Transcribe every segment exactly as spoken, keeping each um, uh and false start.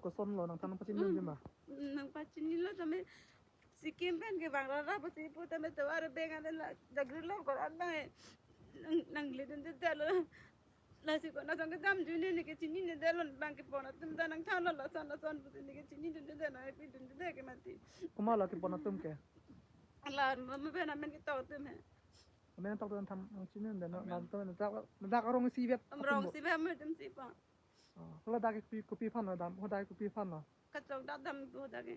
Kosonlo, nangthan nangpachinidunji ma? Nangpachinilo tame Sikkim pen kevang rara pusi pu tame tovar beng ane la Jagrut Long koran bang nang nangledundedetlo. Lasi konat tong kedamjune, neke chininedetlo, bang kepon atum ta nangthanlo lason lason pusi neke chininedetlo, nangpidundede ke mati. Komatlo kepon atum ke? Ala mama pen amen ketok atum he. Amen tok atum nangthan nangchinidunde, no? Amen. Nangtum dak dak arong isi vet atum bo. Arong isi vet atum si pa. Oh, hala dak kopi kopi aphan lo dam, hadak kopi aphan lo? Kachongdat dam hadak ke.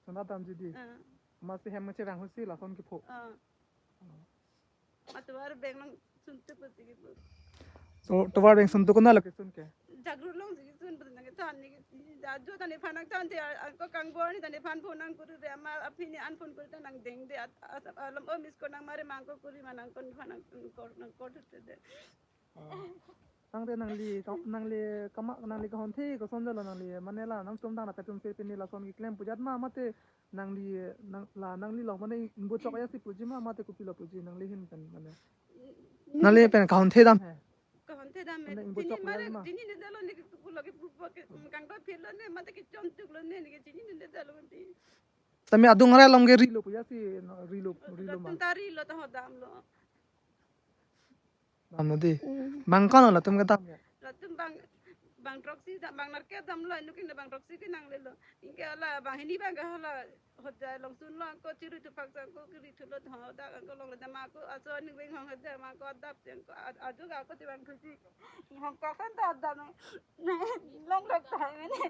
Chongdat damji dei. Ah. Amatsi hem chevang ahutsi lason kepho. Ah. Oh. Atovar beng nangsuntuk pusi kepho. So, tovar beng suntuk konatlo kesun ke? Jagrut Long si kesun pusi nangkethan, neke, ajo ta nephan nangthanthe, angko kangbor ni ta nephan phone nangkuri re, ama aphi ni an phone kuri ta nangdengde, at, at, alam o miss call nangmare ma angko kuri ma nangkon phan nang, nangkor, nangkor thutde. Oh. Tangte nangli ka, nangli kama, nangli kahon the koson jalo nangli, mane la nangtum dang na petum se pini lason keklem pu jat ma, mate nangli nang la nangli long mane ingbo chok ya si puji ma, mate kopilo puji nangli ahin pen mane? Nangli pen kahon the dam he? Kahon the dam he. Mane ingbo chok ya ma? Mane chinidetlo, neke kupulo ke pupo ke kangdor phitlo ne, mate kechontuklo ne, neke chinidetlo mati. Tame adung arai along ke rilo pu ya si, no, rilo, rilo ma? Latum ta rilo ta ho damlo. Damlo dei. Hmm. Bang ko-an latum kedam ya? Latum bang, bang throksi dam, bang nerkep damlo, inut kene bang throksi ke nanglelo. Anke hala bang hini bang ke hala hojai along sunlo, angko chiri thupak sa angko kiri thulo, ho dak angko longle dam ako aso aning beng hong hojai ma ako adap si angko a-, ajo ka ako ti bang thusi. Hong kakan ta adap na. Longle ta mane.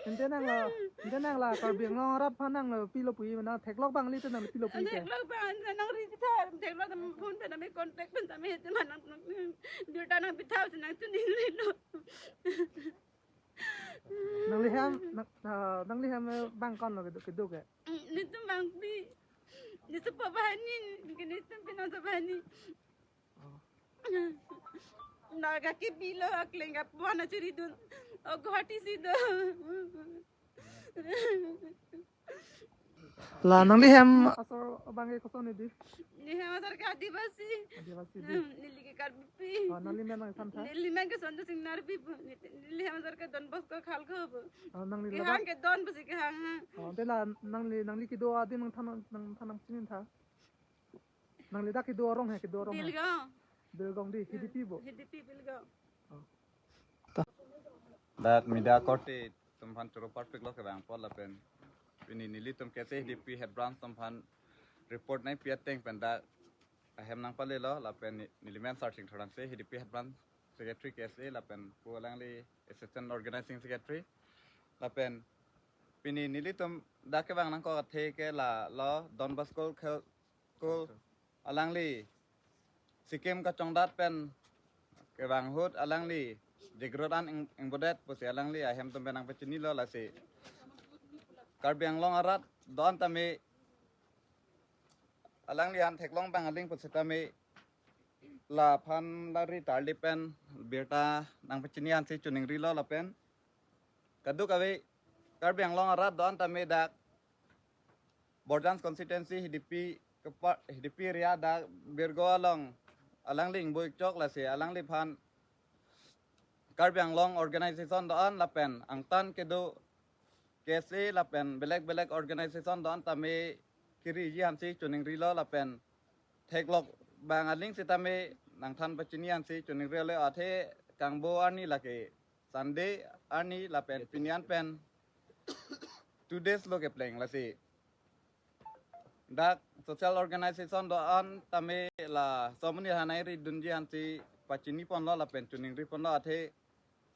Ante nanglo, ante nanglo Karbi Anglong arat aphan nanglo pilo pu-i ma, nang theklong abang le te nanglo pilo pu-i ke? Theklong abang nangri pitha, theklong dam phone pen nang contact pen tame te ma nang, nang, birta nangpitha si nangchiningrilo. Nangli hem, nang, ah, nangli hem, eh, bang ko-anlo kedo, kedo ke? Mm, netum bangpi. Netum pabahani, netum pinang pabahani. Oh. Naga ke bilo akleng ka puan achiri dun. O Guwahati si do. La nangli hem asor abang ke koson dei? Neli hem asor ke Adivasi. Adivasi dei. Hmm, neli ke Karbipi. Oh, nangli men nangthan tha? Neli men ke Sonjo Sing Narpi pu. Neli, neli hem asor ke Don Bosco Khalkho pu. Oh, nangli kehang labang kedon pusi kehang. Oh, ante la nangli, nangli kedo adim nangthan, nangthan nangchini tha? Nangli dak kedo arong he, kedo arong he? Bilgaon. Bilgaon dei, Hidipi bo? Hidipi, Bilgaon. Oh. Dak media korte atum aphan choro parpiklo kevang apot lapen pini nelitum K S A Hidipi head branch atum aphan report nangpi ateng pen dak ahem nangpalelo lapen ne-, neli men Sarsing Tharangse, Hidipi head branch secretary K S A lapen pu alangli assistant organizing secretary lapen pini nelitum dak kevang nangkok athe ke lalo Don Bosco Khel School alangli Sikkim kachongdat pen kevang ahut alangli Jagrut an ing-, ingbodet pusi alangli ahem atum pen nangpachinilo lasi Karbi Anglong arat do-an tame alangli an theklong abang aling pusitame laphan lari tarli pen birta nangpachini ansi chiningrilo lapen kadokave Karbi Anglong arat do-an tame dak Borjan constituency Hidipi kepa-, Hidipi area dak Birgaon along alangli ingbo-ik chok lasi alangliphan Karbi Anglong organization do-an lapen angtan kedo K S A lapen belek belek organization do-an tame kiriji ansi chiningrilo lapen theklong abang aling sitame nangthan pachini ansi chiningrilo athe kangbo arni lake Sunday arni lapen pini an pen two days lo kepleng lasi dak social organization do-an tame la somoni hanai ridunji ansi pachini ponlo lapen chiningri ponlo athe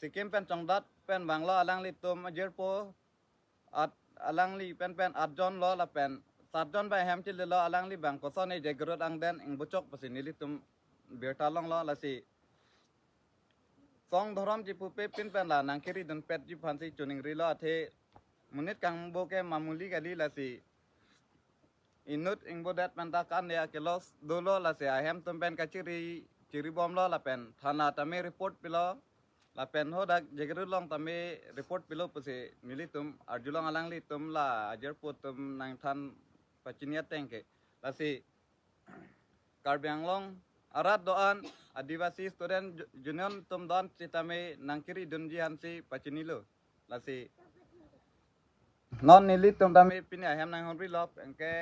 Sikkim pen chongdat pen vanglo alanglitum ajirpo at alangli pen pen atjon lo lapen satjon abang hem chililo alangli abang koson e Jagrut angden ingbo chok pusi nelitum birta longlo lasi song dhorom chipupe pin pen la nangkiridun petji aphansi chiningrilo athe monit kangbo ke mamuli kali lasi inut ingbodet pen ta kan ya ke loss dolo lasi ahem atum pen kachiri chiribomlo lapen thana tame report pilo lapen hadak Jagrut along tame report pilo pusi nelitum arjulong alanglitum la ajirpo atum nangthan pachini ateng ke lasi Karbi Anglong Arat do-an Adivasi Student Ju-, Union atum do-an sitame nangkiri dunji aphansi pachinilo. Lasi non nelitum tame pini ahem nanghonri lop, anke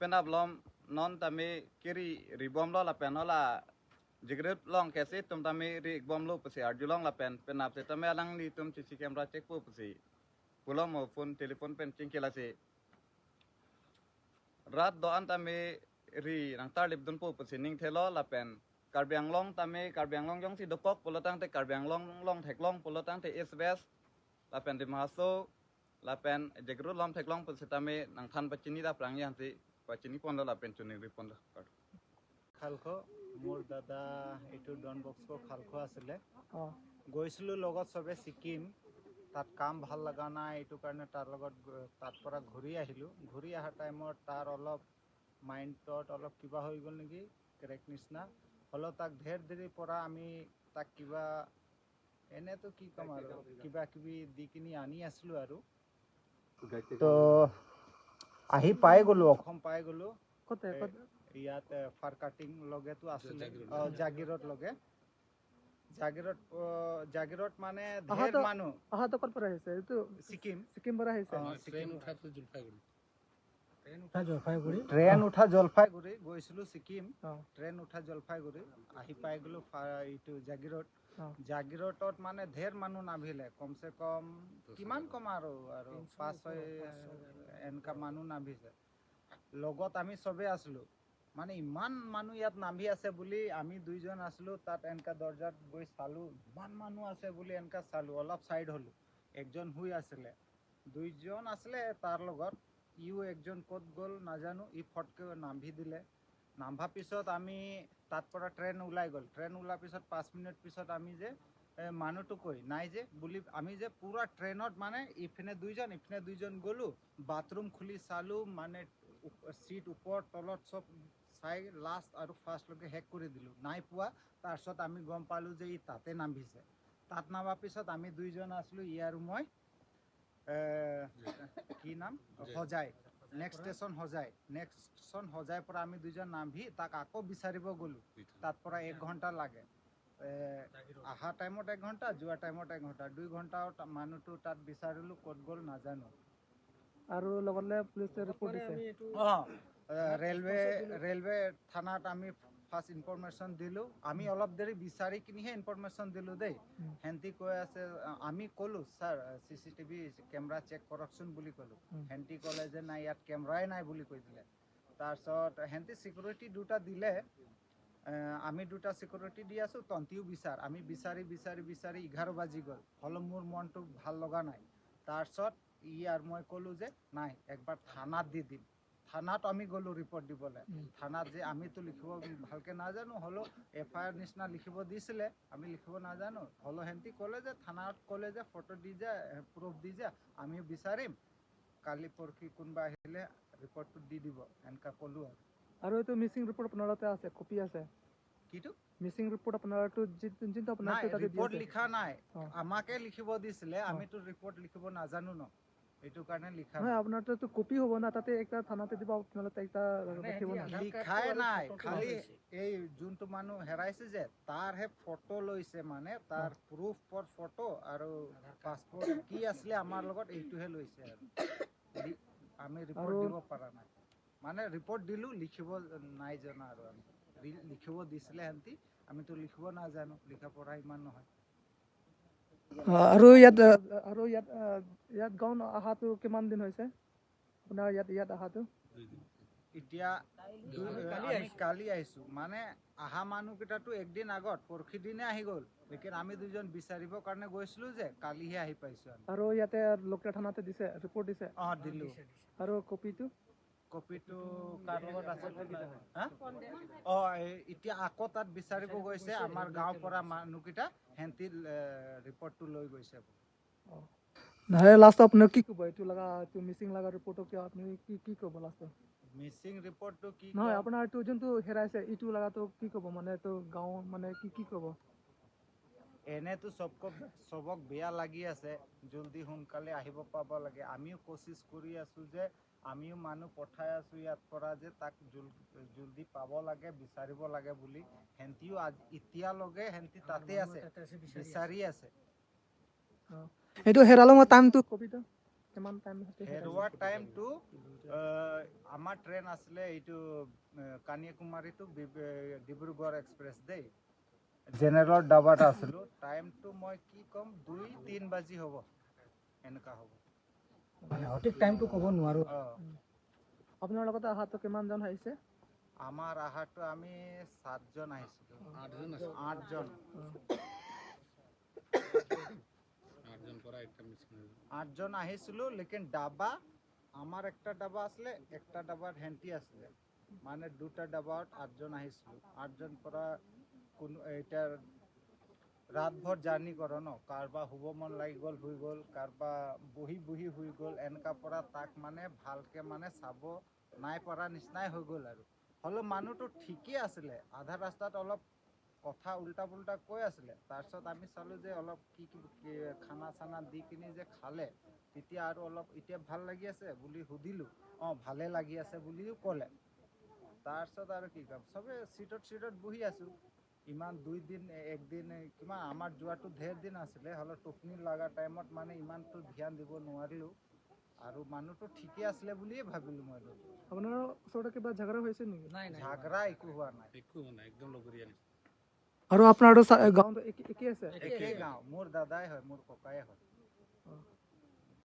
penap along non tame kiri ribomlo lapen hala Jagiroad along kesi itum tame ri-ikbomlo pusi arjulong lapen penap sitame alanglitum C C camera checkpo pusi pulo mo, phone telephone pen chingki. Lasi rat do-an tame ri nangtarlipdunpo pusi ningthelo lapen Karbi Anglong tame, Karbi Anglong jongsi dokok pulo tangte, Karbi Anglong along theklong pulo tangte East West lapen Dima Hasao lapen Jagiroad along theklong pusitame nangthan pachini daprang aphansi pachiniponlo lapen choningriponlo. Khalkho, মোৰ দাদা এইটো Don Bosco খালখো আছিলে। অ। গৈছিলোঁ লগত চবে ছিকিম, তাত কাম ভাল লগা নাই, এইটো কাৰণে তাৰ লগত গ-, তাত পৰা ঘূৰি আহিলোঁ। ঘূৰি অহা টাইমত তাৰ অলপ মাইণ্ডত অলপ কিবা হৈ গ'ল নেকি, ক্ৰেক নিচিনা। হ'লেও তাক ধেৰ দেৰিৰ পৰা আমি তাক কিবা, এনেতো কি ক'ম আৰু, কিবা কিবি দি কিনি আনি আছিলোঁ আৰু। তো আহি পাই গ'লোঁ, অসম পাই গ'লোঁ। ক'তে, এ, ক'ত? ইয়াত, এ, ফাৰ কাটিং লগেতো আছিলে। জাগিৰোড। অ, জাগিৰোড লগে। জাগিৰোড, অ, জাগিৰোড মানে ধেৰ আহাতো, মানুহ। আহাতো ক'ৰ পৰা আহিছে? এইটো ছিকিম। ছিকিম পৰা আহিছে? অ, ট্ৰেইন ছিকিম। উঠাতো জলপাইগুৰি। ট্ৰেইন উঠা জলপাইগুৰি। ট্ৰেইন অ। উঠা জলপাইগুৰি, গৈছিলোঁ ছিকিম। অ। ট্ৰেইন উঠা জলপাইগুৰি, আহি পাই গ'লোঁ ফা-, এইটো জাগিৰোড। অ। জাগিৰোডত মানে ধেৰ মানুহ নামিলে, কমচে কম দহ কিমান হাজাৰ। কম আৰু, আৰু তিনিশ পাঁচ ছয়, ওপৰ, পাঁচ ছয় হাজাৰ। এনেকা মানুহ নামিছে। লগত আমি চবেই আছিলোঁ। মানে ইমান মানুহ ইয়াত নামি আছে বুলি আমি দুইজন আছিলোঁ, তাত এনেকা দৰ্জাত গৈ চালোঁ, ইমান মানুহ আছে বুলি এনেকা চালোঁ, অলপ চাইড হ'লোঁ। একজন শুই আছিলে, দুইজন আছিলে তাৰ লগত, ইও একজন ক'ত গ'ল নাজানো, ই ফটকে নামি দিলে। নামাৰ পিছত আমি তাত পৰা ট্ৰেইন ওলাই গ'ল। ট্ৰেইন ওলোৱাৰ পিছত পাঁচ মিনিট পিছত আমি যে, এ, মানুহটো কৈ নাই যে বুলি আমি যে পুৰা ট্ৰেইনত মানে ইপিনে দুইজন, ইপিনে দুইজন গ'লো, বাথৰুম খুলি চালো, মানে উপ-, চিট ওপৰ তলত চব চাই লাষ্ট আৰু ফাৰ্ষ্টলৈকে শেষ কৰি দিলো, নাই পোৱা। তাৰপিছত আমি গম পালো যে ই তাতে নামিছে। তাত নামাৰ পিছত আমি দুইজন আছিলো, ই আৰু মই। এ, কি নাম? হজাই। হজাই। নেক্সট ষ্টেচন হজাই। নেক্সট ষ্টেচন হজাই পৰা আমি দুইজন নামি তাক আকৌ বিচাৰিব গ'লো। তাত পৰা এক ঘণ্টা লাগে। এ, অহা টাইমত এক ঘণ্টা, যোৱা টাইমত এক ঘণ্টা, দুই ঘণ্টা তা-, মানুহটো তাত বিচাৰিলো, ক'ত গ'ল নাজানো। আৰু লগতে পুলিচে ৰিপৰ্ট দিছে। অ, এ, ৰেলৱে, ৰেলৱে থানাত আমি ফাৰ্ষ্ট ইনফৰমেশ্যন দিলো। আমি অলপ দেৰি বিচাৰি কিনিহে ইনফৰমেশ্যন দিলো দেই। উম। হেন্তি কৈ আছে, আ-, আমি ক'লো, "ছাৰ, চি চি টি ভি কেমেৰা চেক কৰকচোন" বুলি ক'লো। উম। হেন্তি ক'লে যে, "নাই, ইয়াত কেমেৰাই নাই" বুলি কৈ দিলে। তাৰপিছত হেন্তি ছিকিউৰিটি দুটা দিলে। এ, আমি দুটা ছিকিউৰিটি দি আছো, তন্তিও বিচাৰ। আমি বিচাৰি, বিচাৰি, বিচাৰি এঘাৰ বাজি গ'ল। হ'লেও মোৰ মনটো ভাল লগা নাই। তাৰপিছত ই আৰু মই ক'লো যে, "নাই, একবাৰ থানাত দি দিম।" থানাত আমি গ'লো ৰিপৰ্ট দিবলৈ। উম। থানাত যে আমিতো লিখিব ভালকে নাজানো, হ'লেও এফ আই আৰ নিচিনা লিখিব দিছিলে, আমি লিখিব নাজানো। হ'লেও হেন্তি ক'লে যে, থানাত ক'লে যে, "ফটো দি যা, এ, প্ৰুফ দি যা, আমিও বিচাৰিম, কালি পৰহি কোনোবা আহিলে ৰিপৰ্টটো দি দিব", এনেকা ক'লো আৰু। আৰু এইটো মিচিং ৰিপৰ্ট আপোনাৰ তাতে আছে, কপি আছে? কিটো? মিচিং ৰিপৰ্ট আপোনাৰতো যি-, যোনটো আপোনাৰ নাই, তাতে দি ৰিপৰ্ট আছে। লিখা নাই। অ। আমাকে লিখিব দিছিলে, অ। আমিতো ৰিপৰ্ট লিখিব নাজানো ন, এইটো কাৰণে লিখা নহয়, নাই। আপোনাৰতো কপি হ'ব না, তাতে একটা থানাতে দিব, আপোনালোকে একটা মানে ৰাখিব না। লিখাই নাই, খালি এই যোনটো মানুহ হেৰাইছে যে, তাৰহে ফটো লৈছে, মানে তাৰ অ। প্ৰুফ ফৰ ফটো আৰু পাছপোৰ্ট কি আছিলে আমাৰ লগত, এইটোহে লৈছে আৰু। লি-, আমি ৰিপৰ্ট আৰু দিব পৰা নাই। মানে ৰিপৰ্ট দিলো, লিখিব নাই জনা আৰু আমি। লি-, লিখিব দিছিলে হেন্তি, আমিতো লিখিব নাজানো, লিখা পঢ়া ইমান নহয়। আহ, আৰু ইয়াত, আহ, আৰু ইয়াত, আহ, ইয়াত গাঁও অহাটো কিমান দিন হৈছে? আপোনাৰ ইয়াত, ইয়াত অহাটো? দুই দিন। এতিয়া আমি দু-, কালি আমি আহিছো। কালি আহিছো। মানে অহা মানুহকেইটাতো একদিন আগত, পৰহি দিনে আহি গ'ল। লেকিন আমি দুজন বিচাৰিবৰ কাৰণে গৈছিলো যে, কালিহে আহি পাইছো আমি। আৰু ইয়াতে লোকেল থানাতে দিছে, ৰিপৰ্ট দিছে? অ, দিলো। দিছে, দিছে। আৰু কপিটো? কপিটো কাৰ লগত আছে? হা? অ, এই এতিয়া আকৌ তাত বিচাৰিব গৈছে, আমাৰ গাঁৱৰ পৰা মানুহকেইটা হেন্তি, এ, ৰিপৰ্টটো লৈ গৈছে। অ। নহয়, লাষ্ট আপুনি কি ক'ব? এইটো লগা, এইটো মিচিং লগা ৰিপৰ্টটো কিয় আপুনি কি, কি ক'ব লাষ্টত? মিচিং ৰিপৰ্টটো কি নহয়, ক'ম? আপোনাৰ এইটো যোনটো হেৰাইছে, এইটো লগাটো কি ক'ব? মানে এইটো গাঁও মানে কি, কি ক'ব? এনেতো চবক, চবক বেয়া লাগি আছে, জলদি সোনকালে আহিব পাব লাগে। আমিও কোচিছ কৰি আছো যে আমিও মানুহ পঠাই আছো ইয়াত পৰা যে তাক জল-, জলদি পাব লাগে, বিচাৰিব লাগে বুলি। হেন্তিও আজ এতিয়ালৈকে হেন্তি তাতে আছে, বিচাৰি আছে। এইটো হেৰালো মই টাইমটো কবি তো, কিমান টাইম? হেৰুৱাৰ টাইমটো আমাৰ ট্ৰেইন আছিলে এইটো, আহ, কান্যাকুমাৰী টু বি- আহ, ডিব্ৰুগড় এক্সপ্ৰেছ দেই। জেনেৰেলৰ ডাবাত আছিলো। টাইমটো মই কি ক'ম, দুই তিন বাজি হ'ব, এনেকা হ'ব। মানে সঠিক টাইমটো ক'ব নোৱাৰো। অ', আপোনাৰ লগতে অহাটো কিমানজন আহিছে? আমাৰ আহাটো আমি সাতজন আহিছিলো। আঠজন আছে। আঠজন। আঠজন পৰা একটা মিচিং হৈ গ'ল। আঠজন আহিছিলো, লেকিন ডাবা, আমাৰ একটা ডাবা আছিলে, একটা ডাবাত হেন্তি আছিলে, মানে দুটা ডাবাত আঠজন আহিছিলো। আঠজন পৰা কোনো এতিয়া ৰাতভৰ জাৰ্ণি কৰ ন, কাৰোবাৰ শুব মন লাগি গ'ল, শুই গ'ল, কাৰোবাৰ বহি বহি শুই গ'ল, এনেকা পৰা তাক মানে ভালকে মানে চাব নাই পৰা নিচিনাই হৈ গ'ল আৰু। হ'লেও মানুহটো ঠিকেই আছিলে, আধা ৰাস্তাত অলপ কথা উল্টা পুল্টা কৈ আছিলে। তাৰপিছত আমি চালো যে অলপ কি কি কি খানা চানা দি কিনি যে খালে, তেতিয়া আৰু অলপ এতিয়া ভাল লাগি আছে বুলি সুধিলো। অ, ভালে লাগি আছে বুলিও ক'লে। তাৰপিছত আৰু কি ক'ম, চবে চিটত চিটত বহি আছো। ইমান দুই দিন, এ- একদিন, এ, কিমান আমাৰ যোৱাটো ধেৰ দিন আছিলে, হ'লেও টোপনি লগা টাইমত মানে ইমানটো ধ্যান দিব নোৱাৰিলো। আৰু মানুহটো ঠিকে আছিলে বুলিয়ে ভাবিলো মই। আপোনাৰ ওচৰতে কিবা ঝগৰা হৈছে নেকি? ঝগৰা একো হোৱা নাই। একো হোৱা নাই, একদম লগৰীয়া নিচিনা। আৰু আপোনাৰতো চা- গাঁৱত একে একে আছে? একে গাঁও, মোৰ দাদাই হয়, মোৰ ককাই হয়।